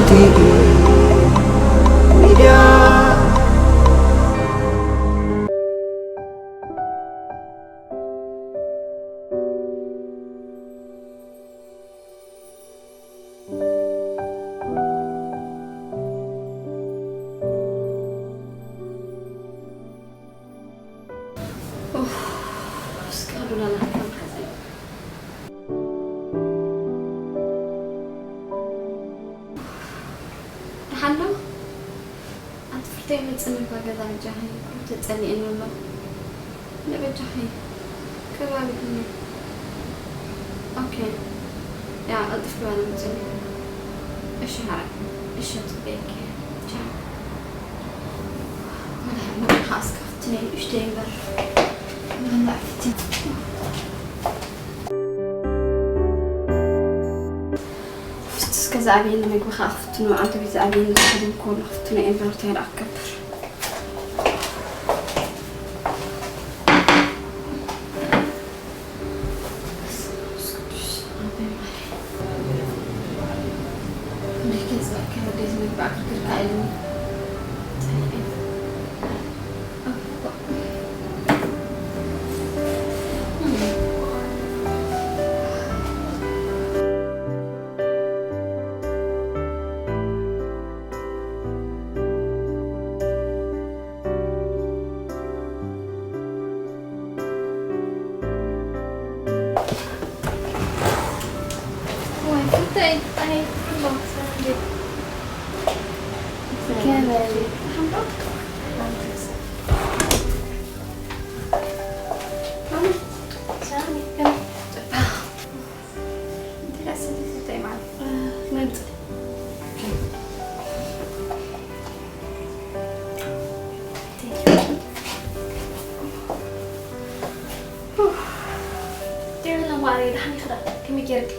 ቲቪ ሚድያ። ኡፍ፣ እስከ ሉላ ናትካ መሓዘይ። ደሓን ዶ? ኣቲ ፍርተይ መጽኒ እኳ ገዛ በጃኺ፣ ተጸሊእኒ ኣሎ። ንበጃኺ ከባቢእኒ። ኦኬ። ያ፣ ቀልጥፍ ክባለ መጽኒ። እሺ፣ ሓራይ። እሺ፣ ጽበየኪ። ቻው። ወላ፣ መብርሃ እስከ ፍትነይ፣ እሽተይ እምበር። መብርሃ ፍትነይ። እስከ ዝኣብየኒ ምግቢ ከዓ ክፍትኖ፣ ኣንተ ቤት ዝኣብየኒ ዝሓደም ከሎ ክፍትኖ እየ እምበር፣ እንታይ ደኣ ክገብር? ጀሚላ ማዕረይ፣ ደሓን ኢኺ ዶ? ከመይ ጌርኪ?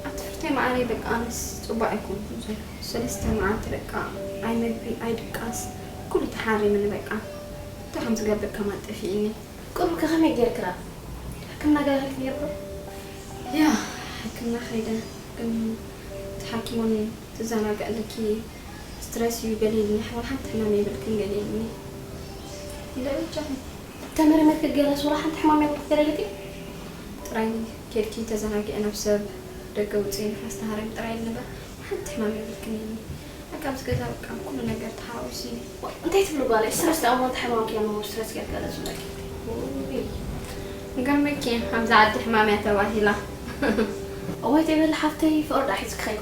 ኣቲ ፍርተይ ማዕረይ፣ በቃ ኣነስ ጽቡቕ ኣይኮንኩን ዘሎ። ሰለስተ መዓልቲ በቃ ኣይ መግቢ ኣይ ድቃስ፣ ኩሉ ተሓሪምኒ በቃ። እንታይ ከም ዝገብር ከማን ጠፊእኒ። ቁሩብ ከ ከመይ ጌርኪ ደኣ? ሕክምና ገለ ከይድኪ ነይሩ ዶ? ያ፣ ሕክምና ከይደ፣ ግን እቲ ሓኪሞን ትዘናግዒ ኣለኪ፣ ስትረስ እዩ ገለ ኢሉኒ፣ ሕዋ ሓንቲ ሕማም የብልክን ገለ ኢሉኒ። ኢለ ብቻ ተመርሚርኪ ገለስ ወላ ሓንቲ ሕማም የብልኪ ገለ ኢልኪ? ጥራይ ኬድኪ ተዘናግዒ፣ ናብ ሰብ ደገ ውፅኢ፣ ንፋስ ተሃረሚ ጥራይ ኢሉኒ እምበር ሓንቲ ሕማም የብልክን ኢሉኒ። በቃ ምስ ገዛ በቃ ኩሉ ነገር ተሓዋዊሱኒ። እንታይ ትብሊ ጓለይ? ስትረስ ደኣ እሞ እንታይ ሕማም ከ እሞ ስትረስ ጌርኪ ገለ ዝብለኪ? ውይ፣ ይገርመኪ፣ ኣብዚ ዓዲ ሕማም እያ ተባሂላ። እዋይ፣ ተይ በሊ ሓፍተይ፣ ፍቕሪ ደኣ ሒዝኪ ኸይዱ።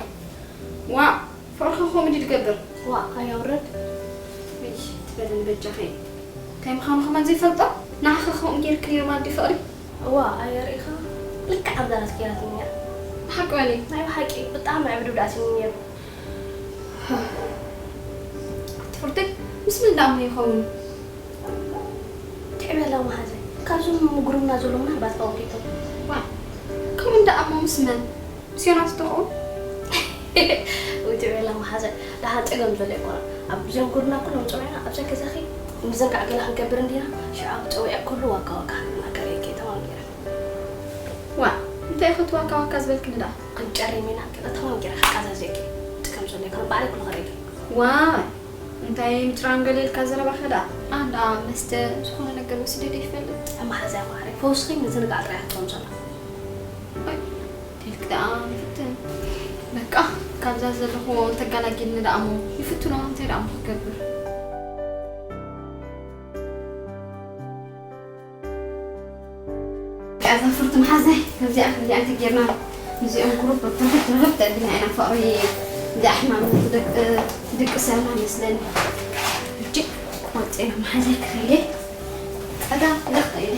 ዋእ፣ ፍቕርኺ ከምኡ ድዩ ዝገብር? ዋእ፣ ኣያ ውረድ። እሽ፣ ትበለኒ በጃኺ። እንታይ ምዃኑ ከማን ዘይፈልጦ? ንዓኺ ከምኡ ጌርኪ ነይሩ ማለት ድዩ ፍቕሪ? ዋእ፣ ኣያ ርኢኻ? ልክዕ ከምዛ ናትኪ ጌራትኒ እያ። ብሓቂ በሊ። ናይ ብሓቂ፣ ብጣዕሚ ዕብድ ውዳእትኒ ነይሩ። ትፍርደይ፣ ምስ መን ደኣ እሞ ይኸውን? ትዕበላ መሓዘይ፣ ካብዞም ምጉርምና ዘለዉ ምናልባት ክኸውን ከይቶም። ዋእ፣ ከምኡ እንዳ እሞ ምስ መን? ምስ ዮናስ ትኸውን? ወይ ትዕበላ መሓዘይ፣ ደሓን ጸገም ዘሎ ኣይኮነን። ኣብ እዚኦም ጉርና ኩሎም ጸዊዕና ኣብዛ ገዛኺ ምዝንጋዕ ገለ ክንገብር እንዲና፣ ሽዑ ኣብ ጸዊዐ ኩሉ ዋካ ዋካ ክንናገር እየ ከይተማን ገይረ። ዋእ፣ እንታይ ኢኺ እቲ ዋካ ዋካ ዝበልክኒ ደኣ? ክንጨርም ኢና፣ ገለ ተማን ገይረ ክቃዛዘየኪ። ጸገም ዘሎ ኣይኮነን፣ ባዕለይ ኩሉ ከርእየኪ። ዋይ፣ እንታይ ምጭራም ገለ ኢልካ ዘረባኻ ደኣ? ኣነ ደኣ መስተ ዝኾነ ነገር ወሲደ ዶ ይፈልጥ? መሓዛይ ማዕረይ፣ ፈውስኺ ምዝንጋዕ ጥራይ እያ ክትከውን ዘላ። ኣይ፣ እንታይ ኢልኪ ደኣ ንፍትን። በቃ፣ ካብዛ ዘለኹዎ እንተጋላጊልኒ ደኣ እሞ ይፍትኖ፣ እንታይ ደኣ እሞ ክገብር? እዛ ፍርቱና ሓዘይ፣ ከምዚኣ ከምዚኣ እንተጌርና፣ ምስዚኦም ግሩፕ ርክብ ርክብ ተብልና ኢና ፍቕሪ። እዚኣ ሕማም ደቂ፣ ድቂ ሰብና መስለኒ። ሕጂ ክወፅእ ኢና መሓዘይ ክኸይደ። ጸጋ ኢለ ክኸይደ።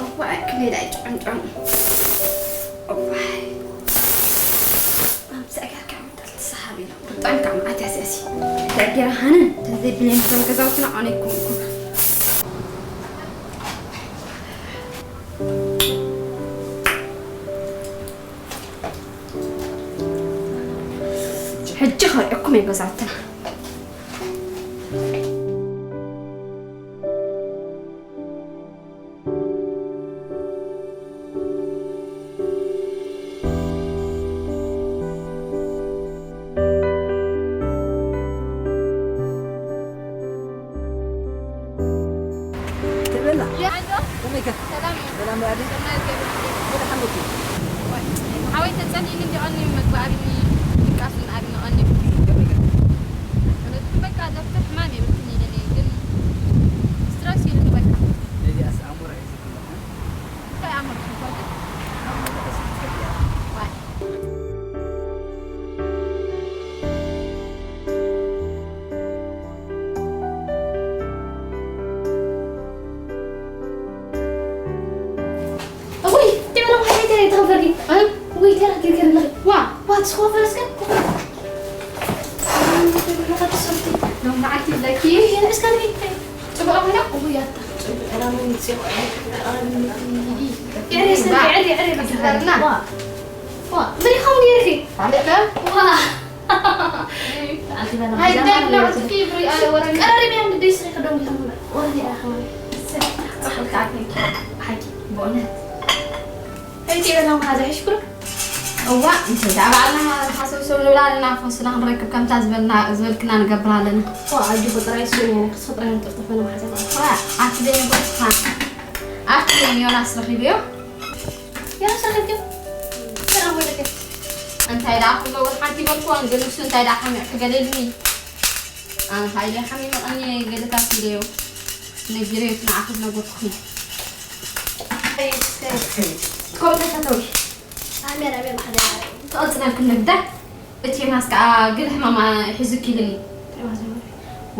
እዋይ፣ ክሌዳ ይጭዕምጭዑ። እዋይ። ኣምሳ ጋር ካብ ምንታል ትሰሓብ ኢላ። ብጣዕሚ ካብ መዓት ያስያሲ። እንታይ ገይራ ሃንን፣ እንተዘይ ብሌን ከም ገዛውትና ኣነ ይኮንኩን። ሕጂ ከርእየኩም እየ ገዛውትና። ኣጆ፣ ከመይ ከ? ሰላም እዩ። ሰላም እዩ ኣደ? ሰናይ ገበ። ወደ ሓመድ እዩ። ወይ፣ ሓወይ ተጸሊኒ እንዲ ቀኒ መግቢ ኣብኒ ድቃስ ምን ኣብኒ ቀኒ። ከመይ ከ? በቃ ደፍተር ሕማም የብልክን ኢለኒ፣ ግን ስትረስ ኢሉኒ በቃ። ነዚኣስ ኣሞራ እዩ ዝብሎ። እንታይ ኣሞራ ትፈልጥ? ኣሞራ ተስፋ ትፈልጥ እያ። ዋይ። እውይ፣ ጤና ማሕበይ ተረይ ተኸፈርኪ። እ? እውይ፣ ተራ ኪርከር ኣለኺ። ዋ፣ ዋ፣ ትስዋ ፈረስከ? ሎም መዓልቲ ብለኪ። እይ፣ እስከ ንይ፣ ጽቡቕ ኮይና? እውይ፣ ኣታ፣ ጽቡቕ፣ ዕላማ ይጽዮ። የዕሪ፣ እስከ፣ የዕሪ፣ የዕሪ፣ በቃ። ዋ፣ ዋ፣ ምን ይኸውን ጌርኪ? ማለት? ዋ። ሃይ፣ ዳግና፣ ወትኪ፣ ብሪ፣ ኣለ፣ ወረኒ። ቀራሪብ፣ ያን፣ ደይ፣ ስሪ፣ ክደም፣ ይኸም፣ ወረኒ፣ ኣለ፣ ኸማኒ። ሓቂ፣ በእውነት። ከይቲ በላ መሓዛ ሒሽኩሉ? እዋ፣ እንተ ደኣ ባዕልና ሓሰብ ሰብ ንብላ ኣለና፣ ፈስና ክንረክብ ከምታ ዝበልና፣ ዝበልክና ንገብር ኣለና። ዋ፣ ኣጆኺ ጥራይ እሱ እኔ፣ ክስኺ ጥራይ ንጥፍጥፍ በላ መሓዛ ማለት። ዋ፣ ኣቲ ዘይነገርኩኻ፣ ኣቲ ዮናስ ረኺበዮ። ዮናስ ረኺብክዮ? ሰላም ወለከ። እንታይ ደኣ ክብሎ እውን ሓንቲ በልክዎን፣ ግን ንሱ እንታይ ደኣ ሓሚቑ ክገለልኒ። ኣነ ኸኣ ኢለ ሓሚመ ቀኒ ገለታት ኢለዮ። ነጊረዮ እቲ ንዓኺ ዝነገርኩኺ። ከምኡ ተፈተዊ። ኣሜን፣ ኣሜን፣ ማሕለያ። ክቕጽለልኪ ንግዳ። እቲ ዮናስ ከኣ ገለ ሕማም ሒዙኪ ኢሉኒ። እንታይ ማለት እዩ?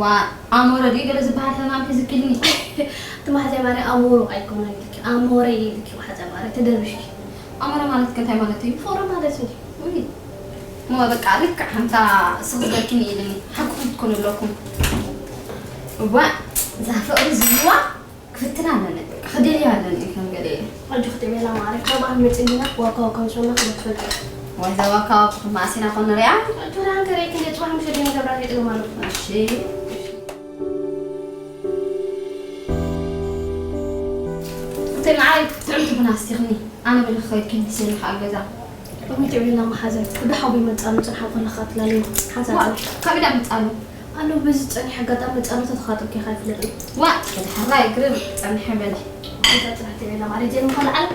ዋ፣ ኣሞረ ድዩ ገለ ዝበሃል ሕማም ሒዙኪ ኢሉኒ። እቲ ማሕለያ ማርያ ኣሞረ ኣይኮነን ኢልኪ። ኣሞረ ኢልኪ ማሕለያ ማርያ ተደርቢሽኪ። ኣሞረ ማለት ከ እንታይ ማለት እዩ? ፍቕሪ ማለት እንድዩ። ውይ። እሞ በቃ ልክዕ ከምታ ስቕ ዝበልክኒ ኢልኒ። ሓቅኹም ክትኮኑ ኣለኩም። እዋእ፣ እዛ ፍቕሪ ዝብልዋ ክፍትና ኣለኒ። በቃ ክደልያ ኣለኒ ከም ገለ ኢለ። ኣጆኺ ትዕቤላ ማዕረ። ካብ ኣህመድ ጽንዲና ዋካ ዋካ ምስ በልና ክብረት ትፈልጢ። ዋይ፣ እዛ ዋካ ዋካ መዓስ ኢና ኮን ንሪኣ? ኣጆ፣ ደሓን ከርእየኪ እንደ ጽባሕ ምሸት ደም ገብራ ይጥልም ኣሎ። እሺ። እንተ ንዓይ ጥዕምቲ ቡና ኣስቲኽኒ። ኣነ ብልኺ ከይድኪ ንስኒ ከዓ ገዛ። ሎሚ ትዕቤላ መሓዘ፣ ወዲ ሓወይ መጻሉ ጽንሓ ከለኻ ትላለዩ። ሓንሳብ ዋ፣ ጽንሒ። ካብ ኢዳ መጻሉ? ኣሎ፣ በዚ ጸኒሐ ኣጋጣሚ መጻሉ ተተኻጠብኪ ኢኻ ኣይፍለጥን። ዋ፣ ሕራይ ግርም ጸኒሐ በሊ። ሓንሳብ ጽንሒ ትዕቤላ ማለት ጀርሚ ከለዓል።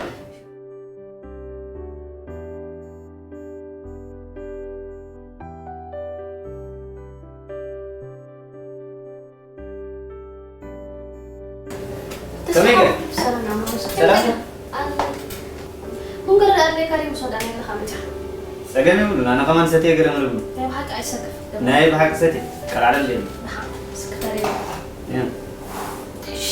ከመይ ገለ? ሰላም፣ ሰላም። ኣነ፣ ቡን ገለ ኣድልየካ ድዩ? ምስ ወዳእና ኢልካ መጺኻ። ጸገም የብሉን፣ ኣነ ከማን ሰትየ ገለ መለ ቡን። ናይ ብሓቂ ኣይሰክፍ። ናይ ብሓቂ ሰትየ፣ ቀልዓለል እየ። ደሓን፣ ስክተር እየ። እያ። እሺ።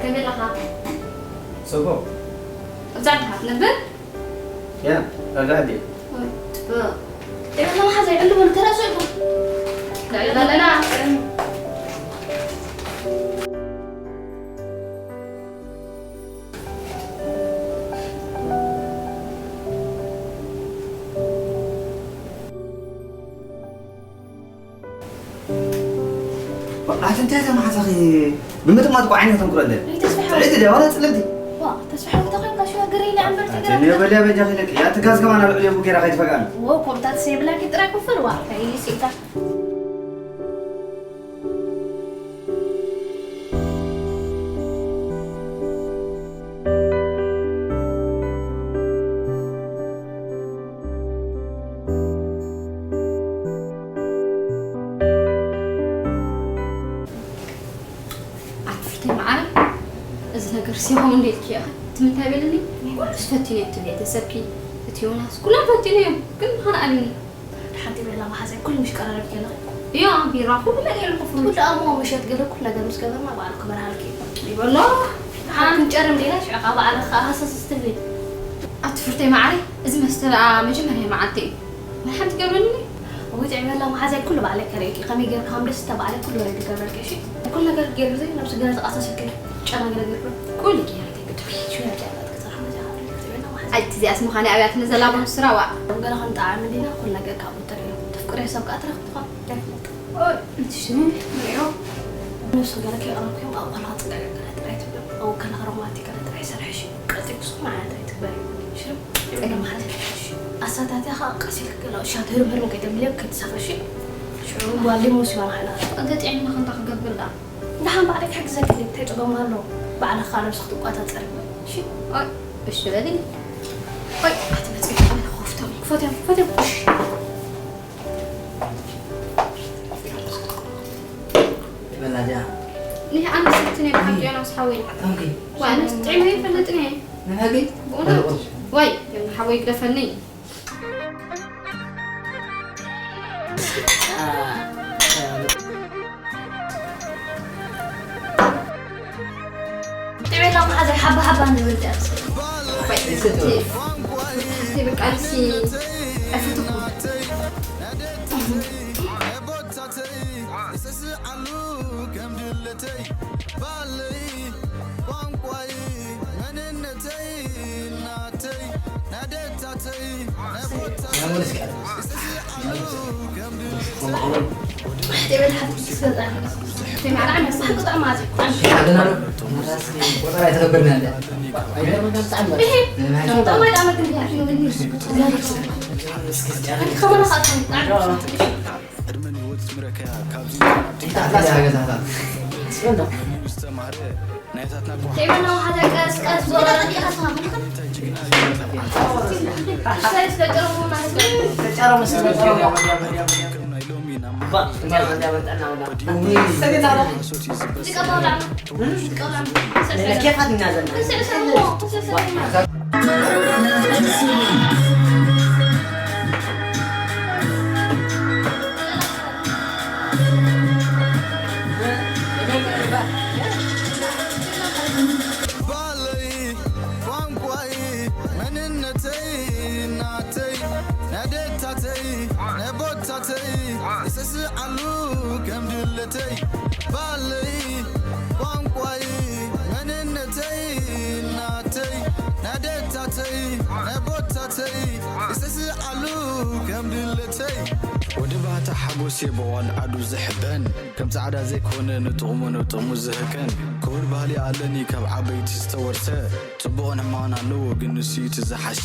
ከመይ ኣለኻ? ጽቡቕ። ኣብዛ ድኻ ትነብር? ያ፣ ዳጋ ድየ? ወይ፣ ጽቡቕ። ጤና መሓዛ ይዕሉ በሉ፣ ተራሱ ኢኹም። ንዕልል ኣለና። ኣቲ እንታይ እዛ መሓዛኺ ብምጥማጥ እኮ ዓይኒ ከተንቁረለ። ኣይ ተስፋ ሓወይ። ጽዕቲ ድያ ዋላ ጽልምቲ? ዋ፣ ተስፋ ሓወይ፣ እንታይ ኮይንካ ሽዋ ግረ ኢለ እምበር ኣቲ ትግረ ንዮ በልያ በጃኺ ኢለኪ። ያቲ ጋዝ ከማን ኣብ ልዕሊ ቡጌራ ከይትፈግኣኒ። ዎ፣ ኮምታት ሰይብላኪ ጥራይ ክፍል ዋ። ከይሲ ኢልካ። ኣቲ ፍርተይ መዓረይ፣ እዚ ነገር ሲሆን እንዴት ኪያ ትምንታይ በልኒ? ኩሉስ ፈቲነ እቲ ቤተሰብኪ፣ እቲ ዮናስ፣ ኩሎም ፈቲነ እዮም፣ ግን ምዃን ኣልኒ። ሓንቲ ቤላ መሓዘይ ኩሉ ምሽ ቀራረብ ገለ። እዮ፣ ቢራ ኩሉ ነገር ኣለኩ ፍሩጅ። ኩሉ ኣሞ ምሸት ገለ ኩሉ ነገር ምስ ገበርና በዓል ክበርሃልኪ። ይበሎ። ሓን ክንጨርም ዲና ሽዕኻ በዓል ከኣ ሃሰስ ስትብሊ። ኣቲ ፍርተይ መዓረይ፣ እዚ መስተ ደኣ መጀመርያ መዓልቲ እዩ። ናይ ሓንቲ ገብረኒ? ወይ ጥዕመላ መሓዛይ ኩሉ ባዕለይ ከርእየኪ፣ ከመይ ጌርካ ከም ደስ ተባዕለ ኩሉ ረዲ ገብረልኪ፣ እሺ? ኩሉ ነገር ገይሩ ዘይ ነብሱ ገለ ተቃሳሰልኪ። ጨና ገለ ገርኩ። ኩሉ ጊዜ ኣይተግድፊ። ሽወያ ጨና ክትበላ መጃ ክትበላ ማለት። ኣይ፣ እቲ እዚኣስ ምዃነ ኣብያት ንዘላቦም ስራ ዋእ። ገለ ክንጠዓም እንዲና ኩሉ ነገር ካብኡ ተሪዮ። ተፍቅርዮ ሰብ ከኣ ትረኽብኻ። ኣይፍለጥ። ኦይ፣ እሺ፣ ንሪኦ። ንሱ ገለ ከይቐረብኩ እዮም፣ ኣብኡ ከለኻ ጽጋገ ገለ ጥራይ ትብሎ። ኣብኡ ከለኻ ሮማንቲክ ገለ ጥራይ ሰርሒ፣ እሺ? ቀልጢፍኩ ስኹም ዓይነት ኣይትግበሪ። እሺ? ጸገም ሓደ፣ እሺ? ኣሳታትያ ኸኣ ቀስ ኢልክ ገለ፣ እሺ፣ ኣትህርም ህርም ከይተብልዮ ከይትሳፈ፣ እሺ? ሽዑ ጓል ሊሞስ ይባና ሓና። ኣጋጢዕና ኸንታ ክገብር ደኣ። ደሓን ባዕለይ ክሕግዘኪ ድየ? እንታይ ጸገም ኣሎ? ባዕልኻ ነብስኻ ክትቆጻጸሪ። እሺ? ኣይ፣ እሺ በሊ። ኣይ፣ ኣቲ መጽኢ፣ ኣነ ክኸፍቶም። ክፈትዮም፣ ክፈትዮም። እሺ። በላ ዲያ። ንህ ኣነ ሰቲ ነይ ብሓቂ ዮናስ ሓወይ። ኦኬ። ዋይ፣ ኣነስ ጥዕመ ይፈልጥን እየ። ንሃገይ? ብእውነት? ዋይ፣ ሓወይ ግደፈኒ። ጥዕና መሓዘይ ሓባ ሓባ እንብል ደርስ። በቃ፣ እስኪ፣ ኣይፈተኹም። ባህለይ፣ ቋንቋይ፣ መንነተይ፣ ናተይ፣ ናይ ኣዴታተይ፣ ናይ ኣቦታተይ፣ ይስዕስዓሉ ከም ድለተይ። ባህለይ፣ ቋንቋይ፣ መንነተይ፣ ናተይ፣ ናይ ኣዴታተይ፣ ናይ ኣቦታተይ፣ ይስዕስዓሉ ከም ድለተይ። ወዲ ባህታ ሓጎስ የበዋል ዓዱ ዝሕበን። ከም ጻዕዳ ዘይኮነ ንጥቕሙ ንጥቕሙ ዝህከን። ክቡር ባህሊ ኣለኒ ካብ ዓበይቲ ዝተወርሰ። ጽቡቕን ሕማቕን ኣለዎ ግን ንሱ እዩ እቲ ዝሓሸ።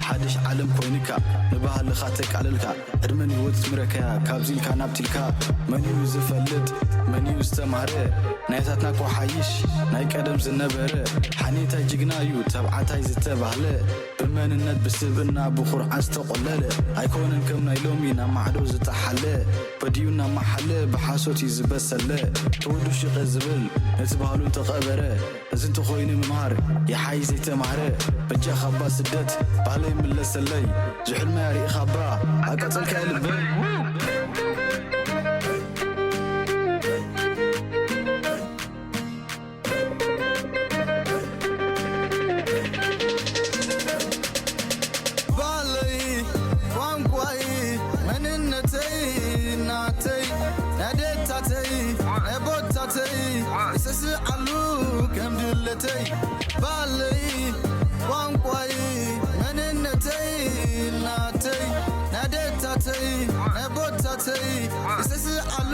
ሓድሽ ዓለም ኮይንካ ንባህልኻ ተቃልልካ። ዕድመን ህይወት ትምረከያ ካብዚ ኢልካ ናብቲ ኢልካ። መን እዩ ዝፈልጥ መን እዩ ዝተማህረ? ናይታትና እኮ ሓይሽ ናይ ቀደም ዝነበረ። ሓኔታይ ጅግና እዩ ተብዓታይ ዝተባህለ። ብመንነት ብስብእና ብኹርዓት ዝተቖለለ። ኣይኮነን ከም ናይ ሎሚ ናብ ማዕዶ ዝተሓለ። በዲኡ እናመሓለ ብሓሶት እዩ ዝበሰለ። ተወዱ ሽቐ ዝብል ነቲ ባህሉ እንተቐበረ። እዚ እንተኾይኑ ምምሃር ይሓይ ዘይተማህረ። በጃኻ እባ ስደት ባህለይ ምለሰለይ። ዝሕልመያ ርኢኻ እባ ኣቃጸልካያ ልበይ። ባህለይ፣ ቋንቋይ፣ መንነተይ፣ ናተይ፣ ናይ ኣዴታተይ፣ ናይ ኣቦታተይ፣ ይስዕስዓሉ ከም ድለተይ። ባህለይ፣ ቋንቋይ፣ መንነተይ፣ ናተይ፣ ናይ ኣዴታተይ፣ ናይ ኣቦታተይ፣ ይስዕስዓሉ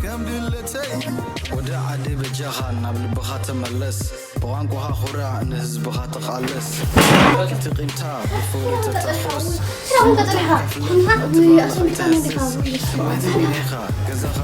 ከም ድለተይ። ወዲ ዓደይ በጃኻ ናብ ልብኻ ተመለስ። ብቋንቋኻ ኩራዕ፣ ንህዝብኻ ተቓለስ። ቂምታ ብፍቕሪ ተተኾስ። ገዛኻ